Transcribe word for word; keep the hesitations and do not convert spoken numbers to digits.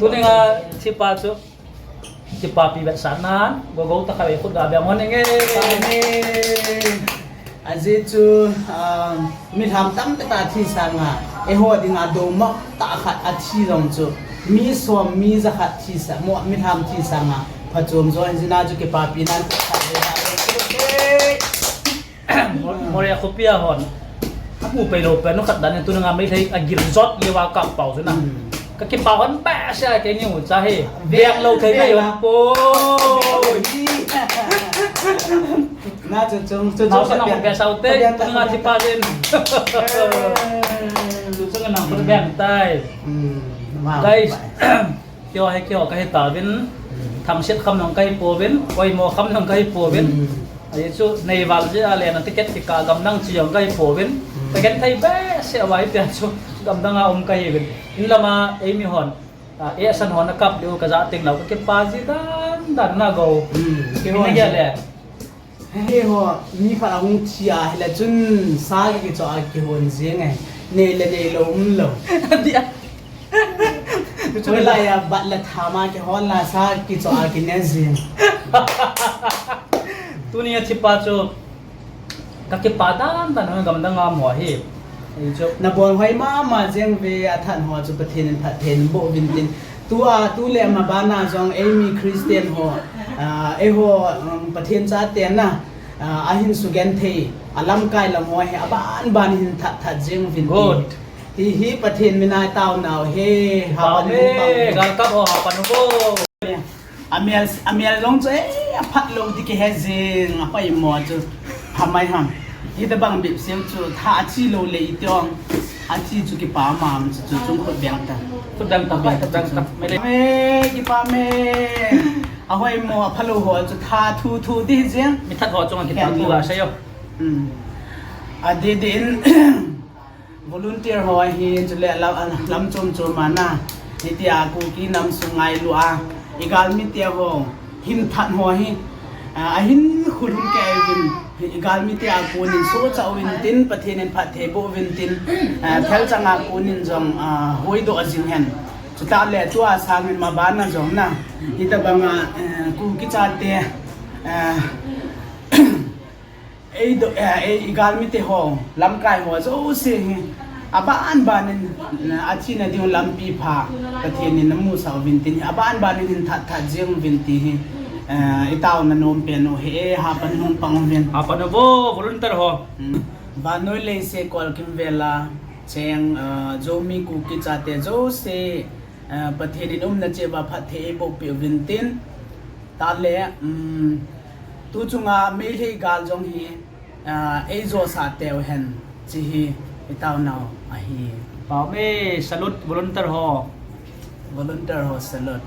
Tuninga thipa chu kipapi vetsahnan, gogo tah khat vei khut ga beng hon inge. Amen. Ajeh chu, ah, milham tamtah thi sanga, eiho dinga domo tah khat athi jong chu, mi som, mi jakhat thi sa, mo, milham thi sanga phachom jo, hijeh a chu kipapi nan khat vei. Mo-, Moria khopi a hon. Amu pei lou pen nu khat dan in tuninga Meitei agil jot leuva kap pau chu na. Hmm. Ka kipa hon behseh a keini u cha hi. Veng lou thei veng vei la. Hon po. Na chu chung, chu chung. Nau sa na hon behseh u te, tuninga thipa jin. Chu chung nang put beng tai. Hmm. Guys, Keiho hi keiho kahi tauvin, Thangset kham jong kahi pouvin, Oimo kham jong kahi pouvin. Hmm. Ajeh chu neival jeh a le na ticket kikah gamdang chi jong kahi pouvin. Hmm. Kagenthei behseh uva hitia chu gamdang a um kahiuvin. In lama eimi hon, ah, ehsan hon akap leu kajah teng lou kakipa ji dan dan na go. Hmm. Keiho hi le. He ho, mi khat ahung thi a, hile chun sa kikichoh a kihon jing e. Nei le neilou umlou. Adia. Hoilai a bat le tham a kihon la sa kichoh a kine jing. Tunia thipa chu kakipa dan dan ho gamdang a mo hi. Ei chu. Nabol hoi mama jeng ve, athat ho chu Pathen in phatthei boh uvin tin. Tua, tu le ama bana jong eimi Christian ho, ah, eiho, um, Pathen chate na, ah, ahin sugenthei, alamkai lam ho hi, aban ban hin that that jeng uvin tin. Good. Hi, hi Pathen mina taonau hi, hapan u, hapan u. Galkap ho, hapan u. Amel, amel jong chu, eh, aphat lou ti kihe jing, apai mo chu. Hamai ham. Hitabang bep sel chu, tha athi lou le itiong. Athi chu kipa mam chu, chu chung khut beng ta. Khut beng ta, khut beng ta. Me, kipa me. Ahoi mo, aphalou ho chu, tha thu thu ti jing. Mi that ho chung kipa thu ga sei o. Hmm. Adi din. Volunteer ho hi, chule lam, lam chom chom a na, hitia Kuki nam sung ngailu a, i galmite ho, hin that ho hi, ah, ahin khulhung kei uvin, i galmite a konin sohcha uvin tin, Pathen in phatthei boh uvin tin, ah, thelchang a konin jong, ah, hoidoh jing hen. Chutah le tua sangin maban a jong na, hitabang a, eh, Kuki chate, eh, Ei do, eh, ei, i galmite ho, lamkai ho, jouse hi, aban ban in, eh, athina ding lampi pha, Pathen in namusah uvin tin hi, aban ban in hin that that jeng uvin ti hi, eh, i taona nom pen u hi, eh, hapan hung pang uvin. Hapan u vo, volunteer ho. Hmm. Vannoi leiset kolkim vel a cheng, eh, Zomi Kuki chate jouse, eh, Pathen in umna cheh uva phatthei eiboh peh uvin tin. Tah le, um, tu chunga Meitei gal jong hi, ah, eijosah teu hen, chi hi i taonau ahi. Pau me, salute volunteer ho. Volunteer ho, salute.